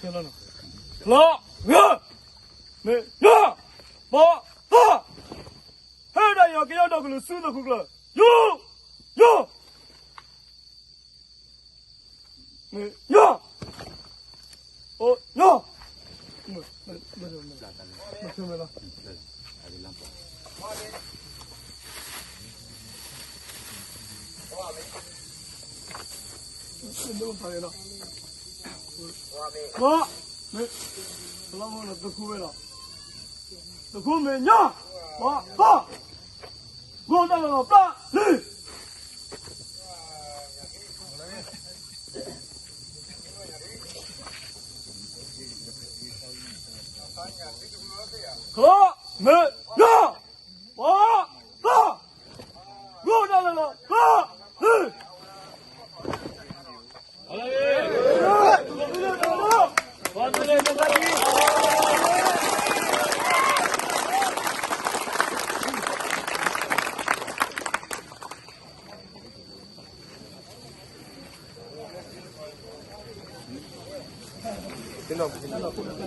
လီၤ, ဂ့ၤ, မ့ၢ်ယီၢ်, ပီၢ်သီ, ဟဲဒၣ်ယီၤကယီဒီကလုာ်စုသးခုကလၢာ်, ယီၢ်, ယီၢ်, မ့ၢ်ယီၢ်, အိၣ်ယီၢ်, မ့ၢ်, မ့ၢ်, မ့ၢ်, မ့ၢ်, မ့ၢ်, မ့ၢ်, သးခုဝဲလီၤ, သးခုမ့ၢ်ညါ, ပှၤ, ပှၤ, ဂီၢ်တၢ်လီၤပျၢ်လံ, ခီ, မ့ၢ်, ညါ, ပှၤ, ပှၤ, ဂီၢ်တၢ်လီၤပျၢ်လံ. ပကဘၣ်, ခီဖျိသးလၢ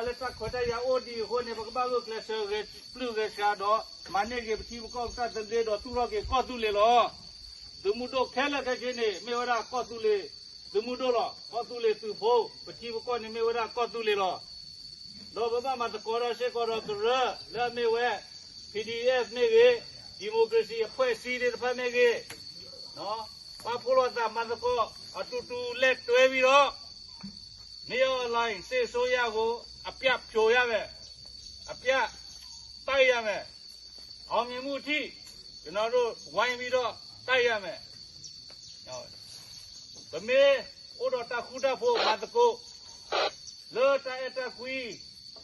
တၢ်ခွဲးတၢ်ယာ်အိၣ်ဒံးအဃိန့ၣ် ပကဘၣ်ဂုာ်ကျဲးစၢးဂဲၤပျုၢ်ဂဲၤဆှးဒီး မၤန့ၢ်က့ၤပထံပကီၢ်ပတၢ်သဘျ့ဒီးသူၣ်ထီၣ်က့ၤကီၢ်သူလ့ၤလီၤ. သုးမုၢ်ဒိၣ်ခဲလၢာ်ခဲဆ့န့ၣ် မ့ၢ်ဝဲဒၣ်ကီၢ်သူလ့ၤ, သုးမုၢ်ဒိၣ်လီၤ. ကီၢ်သူလ့ၤသုးဖိ, ပထံပကီၢ်န့ၣ်မ့ၢ်ဝဲဒၣ်ကီၢ်သူလ့ၤလီၤ. ဒီးပဘၣ်မၤသကိးဒီးစ့ၢ်ကီးဒီးကရၢ လၢအမ့ၢ်ဝဲ P D F မ့ၢ်ဂ့ၤ, democracy အဖွဲ့အစည်းသ့ၣ်တဖၣ်မ့ၢ်ဂ့ၤ, ပာ်ဖှိၣ်လိာ်သးမၤသကိး အတူတူလက်တွဲပြီးတော့ မင်းအောင်လှိုင်စစ်အစိုးရကို အပြတ်ဖြိုရမယ်, အပြတ်တိုက်ရမယ်, အောင်မြင်မှုအထိ ကျွန်တော်တို့ ဝိုင်းပြီးတော့ တိုက်ရမယ်. ပမ့ၢ်အိၣ်ဒီးတၢ်ဃူတၢ်ဖိးမၤသကိး လၢတၢ်အဲၣ်တၢ်ကွံ,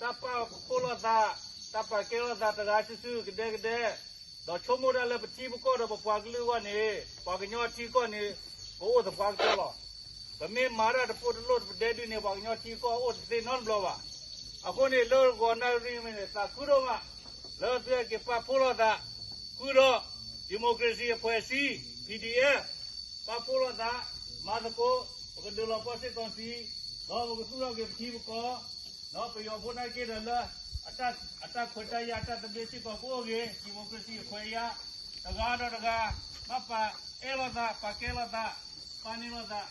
တၢ်ပာ်ဖှိၣ်လိာ်သး, တၢ်ပာ်ကဲလိာ်သးတဂၤစုာ်စုာ်ကဒဲကဒဲ, ဒီးဆိကမိၣ်တၢ်လၢပထံပကီၢ်ဒီးပပှၤကလုာ်အဂီၢ်န့ၣ် ပှၤကညီထံကီၢ်န့ၣ် ပအိၣ်သပှၢ်ကတၢၢ်လီၤ. ပမ့ၢ်မၤတၢ်တပိၢ်တလိၣ်တပဒဲဒုန့ၣ် ပှၤကညီထံကီၢ်အိၣ်တသ့နီတဘျီဘၣ်. အဃိန့ၣ် လၢဂီၤနၣ်ရံၣ်မ့ၢ်န့ၣ် သးခုဒိၣ်မး လၢသုက့ၤပာ်ဖှိၣ်လိာ်သး ဃုာ်ဒီး democracy အဖွဲ့အစည်း P D F ပာ်ဖှိၣ်လိာ်သး မၤသကိး ပကဒုးလီၤပှီၢ်စ့ၢ်ကီးစံး ဒီးပကသူၣ်ထီၣ်က့ၤပထံပကီၢ်, ဒီးပယီၤဖိနာ်က့ဒီးလၢ အတၢ်ခွဲးတၢ်ယာ်အတၢ်သဘျ့စ့ၢ်ကီးကအိၣ်ဂ့ၤ democracy အခွဲးအယာ်, တဂၤဒီးတဂၤ ဘၣ်ပာ်အဲၣ်လိာ်သး ပာ်ကဲလိာ်သး ပာ်န့ၢ်လိာ်သး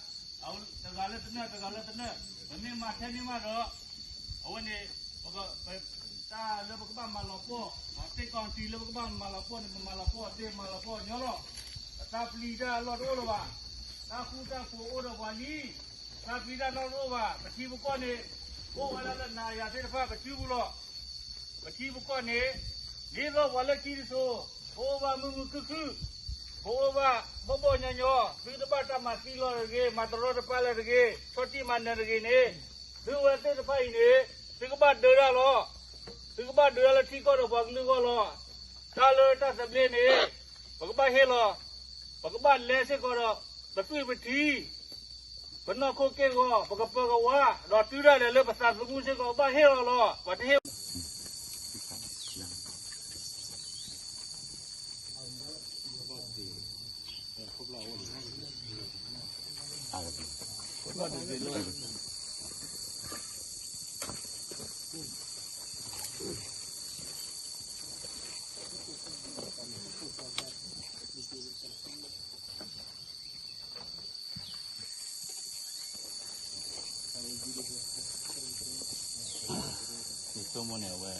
တဂၤလၢတနၢၣ် တဂၤလၢတနၢၣ်, ပမ့ၢ်မၤထဲန့ၣ်မးဒီး အဝဲန့ၣ် ပက တၢ်လၢပကဘၣ်မၤလီၤပှီၢ်, စ့ၢ်ကီးစံးလၢပကဘၣ်မၤလီၤပှီၢ်န့ၣ် ပမၤလီၤပှီၢ်သ့ မၤလီၤပှီၢ်ညီလီၤ. ပတၢ်ပျံၤတၢ်အလီၢ်တအိၣ်လၢၤဘၣ်. တၢ်ဃူတၢ်ဖိးအိၣ်ဒီးပှၤလံ, တၢ်ပျံၤတၢ်လီၢ်တအိၣ်ဘၣ်. ပထံပကီၢ်န့ၣ် အိၣ်ဝဲဒၣ်လၢနၤယၤသ့ၣ်တဖၣ်ပစုပူၤလီၤ. ပထံပကီၢ်န့ၣ် ဒ်သိးပှၤလၢခံတစိၤ ပအိၣ်ဘၣ်မုာ်မုာ်ခုၣ်ခုၣ်, ပအိၣ်ဘၣ်ဘီၣ်ဘီၣ်ညီညီ, သုတဘၣ်တၢ်မၤသံလီၤတဂ့ၤ, မၤတရီတပါလၢတဂ့ၤ, ဆီၣ်တံၢ်မၤနၢၤတဂ့ၤန့ၣ်, သုဝဲသ့ၣ်တဖၣ်အံၤန့ၣ် သုကဘၣ်ဒုးတၢ်လီၤ. သုကဘၣ်ဒုးတၢ်လၢထံကီၢ်ဒီးပှၤကလုာ်အဂီၢ်လီၤ. တၢ်လၢတၢ်သဘျ့န့ၣ် ပကဘၣ်ဟ့ၣ်လီၤ. ပကဘၣ်လဲစ့ၢ်ကီးဒီး ပသွံၣ်ပထံ ပနီၢ်ခိက့ၢ်ဂီၤ ပကပၢၤကဝါ, ဒီးတုၤဒၣ်လဲာ်လၢပသးသမူစ့ၢ်ကီး ပဘၣ်ဟ့ၣ်လီၤလီၤ. ပှၤတဟ့ၣ် ယဆိကမိၣ်န့ၣ် အဝဲ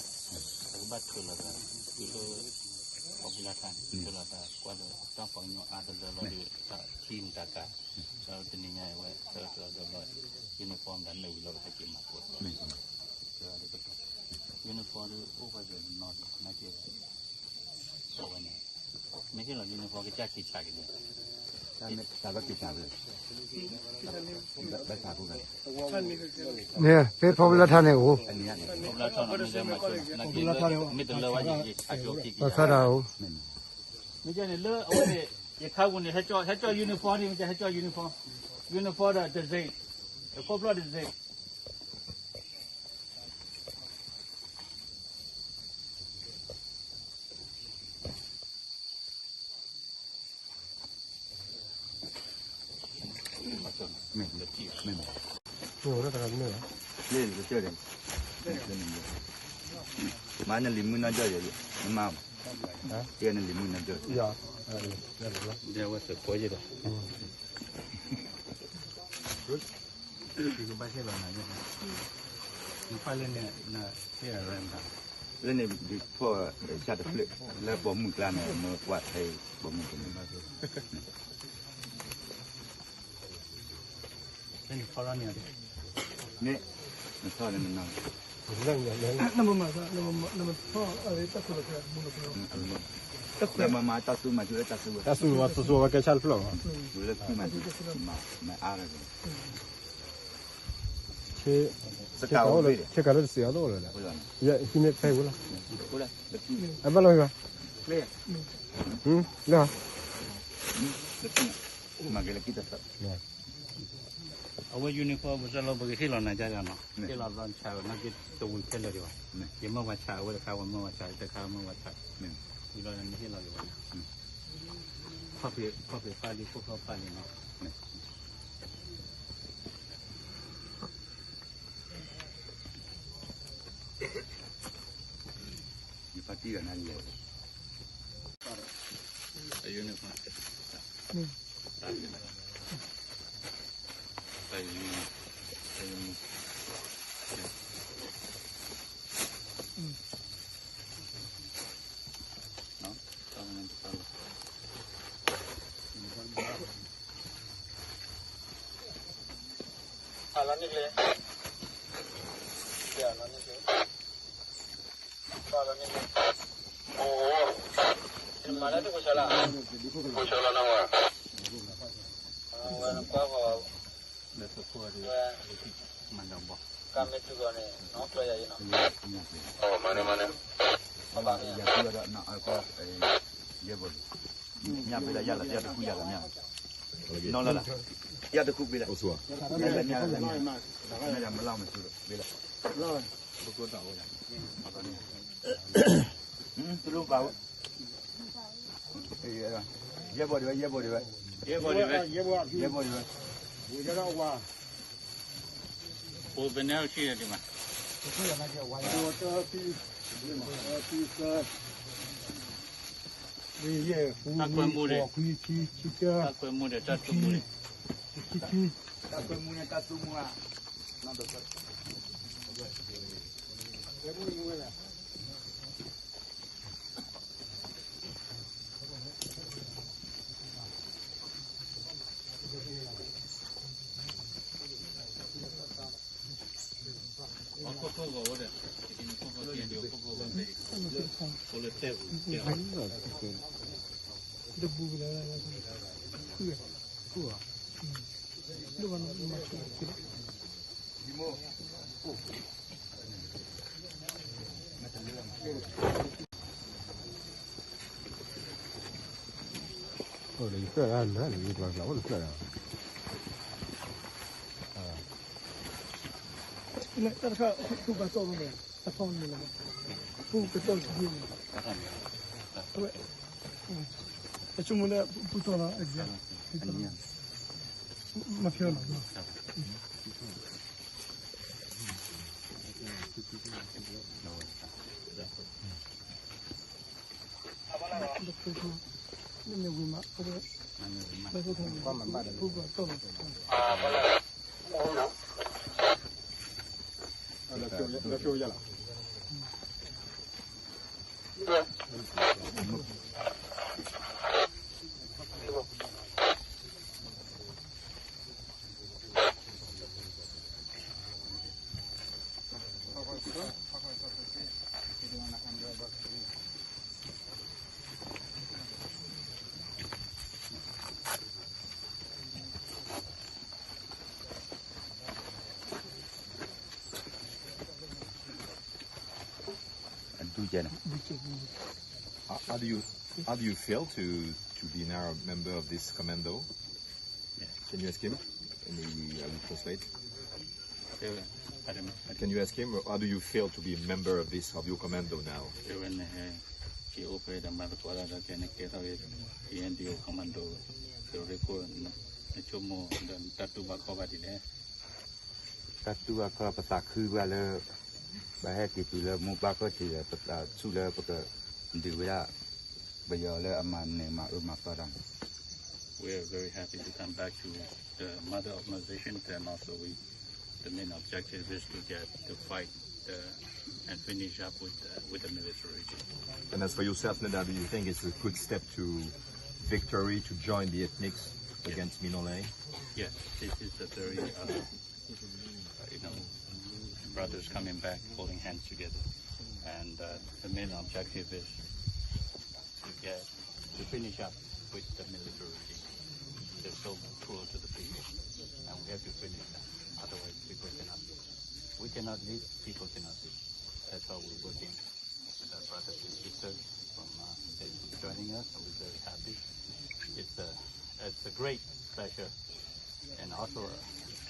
ပကဘၣ်ထုးလီၤသး တုၤလၢ ခီဖျိလၢတၢ်န့ၣ် ထုးလီၤသးကွၢ်ဒီး တၢ်ပှၤကညီအါတလၢလီၤဒီး တၢ်ထံမတၤကၤ ဒီးတနံၤညါအံၤ အဝဲ တၢ်တၢ်ဒီး uniform ဒီးနၢ်ဝံၤလီၤ ပတက့ၤမၤပိာ် uniform ဒီးအိၣ်ဝဲဒၣ်နီၤဒီး နာ်က့ အဝဲန့ၣ် မ့ၢ်ဟ့ၣ်လီၤ uniform ကစၢ်ခံဆးက့ၤန့ၣ် တၢ်လီၤက့ၤတၢ်ဝဲ, ဘဲတၢ်ဖိဂၤ, န့ၣ် ဖဲဖီပလၢထါန့ၣ်အိၣ်, ပသၢတၢ်အိၣ်, မ့ၢ်န့ၣ် လၢအဝဲန့ၣ် ယခါပူၤန့ၣ် ဟဲကၠီ uniform န့ၣ် မ့ၢ်ဟဲကၠီ uniform, uniform ဒီး design, တခိၣ်ဖျီၣ် design. မ့ၢ်တဂၤန့ၣ်, မၤနလံၤမုၢ်နီၢ်ကၠီယဲ, နမၤ, တဲနလံၤမုၢ်နီၢ်ကၠီ, ဒဲဝဲသကိးယဲဒီး နပၢ်လၢန့ၣ် နတဲရမၤ, လၢန့ၣ်ဒုးဖီၣ် ရှၢတဖျၢၣ် လၢပိာ်မုၣ်ကျါန့ၣ် မ့ၢ်ကွၢ်ထဲပိာ်မုၣ်တမ့ၢ်ဘၣ်, လၢန့ၣ်ဖီၣ်လီၤန့ၣ်, န့ၣ်, နထီၣ်န့ၣ်မနၤ, နမၤတၢ်သူမၤဆူၣ်လၢတၢ်သူ, တၢ်သူမၤတၢ်သူဝဲကဲဆၣ်တဖျၢၣ်ဘၣ်, လၢခံမၤ, မၤအါရ ခဲကးလၢတစံးအီၤတအိၣ်လၢၤ, ဟံးန့ၢ်ဖဲဝဲလီၤ, အဘၣ်လီၤဟံးဘၣ်, လၢ, မၤက့ၤလၢခံတသး, အဝဲ uniform ပစၢလီၤ ပကဟ့ၣ်လီၤနၤဒ်နီၤ, ဟ့ၣ်လီၤဘျီဆၣ်ဝဲ နီၢ်က့တဝံၤခဲလၢာ်ဒံးဘၣ်, ယမၢဝဲဆၣ် အဝဲတခါ ပမၢဝဲဆၣ်တခါ မၢဝဲဆၣ်, ဝံၤလီၤနဟ့ၣ်လီၤက့ၤဝဲ, ခီၣ်ဖံးပၢ်လံ ခိၣ်ဖျီၣ်ပၢ်လံနီၤ. ယဖါတံၢ်ဂၤနၤလဲၣ်, အယိန့ၣ်, ယၤဘ့ၣ်လၢယၤလီၤ ယၤတခူယၤလီၤမ့ၢ်, နီၢ်လၢလၢ, ယၤတခူဘ့ၣ်လၢ, မ့ၢ်လၢမလီၤမ့ၢ်ဆူဘ့ၣ်လၢ, တလိၣ်ဘၣ်ဝဲ, ယဲၢ်ဘီၣ်ဒံးဝဲ ယဲၢ်ဘီၣ်ဒံးဝဲ, ယဲၢ်ဘီၣ်ဒံးဝဲ, ယဲၢ်ဘီၣ်ဒံးဝဲ, ပနၢ်ဆံဒံးမး, တၢ်ကွဲမူဒီး, တၢ်ကွဲမူဒီးတၢ်သူမူန့ၣ်, တၢ်ကွဲမူန့ၣ်တၢ်သူမူဧါ, ခိၣ်ဖိဂီၤဝဲဒီး, ခိၣ်ဖိဂီၤ, ဖိလၢတဲပူၤ, တဘူၣ်လၢ, တၢ်တခါ ပူကတီၢ်န့ၣ်, အဝဲ, အဆိကမိၣ်လၢပူကတီၢ်လီၤ, မၤဖဲလီၤနီၤ. How, how do you how do you feel to to be now a member of this commando? Yeah. Can you ask him? And we, I will translate. Can you ask him? How do you feel to be a member of this of your commando now? When he operate the Mother Kuala, can get away P N D O commando. The record, the Chomo, the Tatu Bakova did. တၢ်တူၢ်ဘၣ်ခီ ပသးခုဘၣ်လၢ ဘၣ်ဟဲက့ၤတုၤလၢမိၢ်ပၢ်ခီၣ်ထံးဒီး ပသးဆူၣ်လၢပကဒုးဝဲဒၣ် ပယီၤလၢအမၤနၢၤမၤအၢမၤသီတၢ်န့ၣ်. We are very happy to come back to the mother organization, and also we, the main objective is to get to fight the, and finish up with the, with the military regime. And as for yourself, Nada, do you think it's a quick step to victory to join the ethnics against Mino Lay? Yes, this is a very uh, uh, you know, brothers coming back, holding hands together. And uh, the main objective is to get to finish up with the military regime. They're so cruel to the people, and we have to finish that. Otherwise, people cannot live. We cannot live, people cannot live. That's how we're working with our brothers and sisters from uh, joining us. We're very happy. It's a, it's a great pleasure and also uh,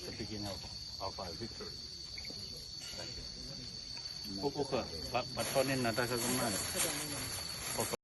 the beginning of, of our victory. Thank you. ပထီန့ၢ်နၤတၢ်ခါကမၣ်န့ၣ်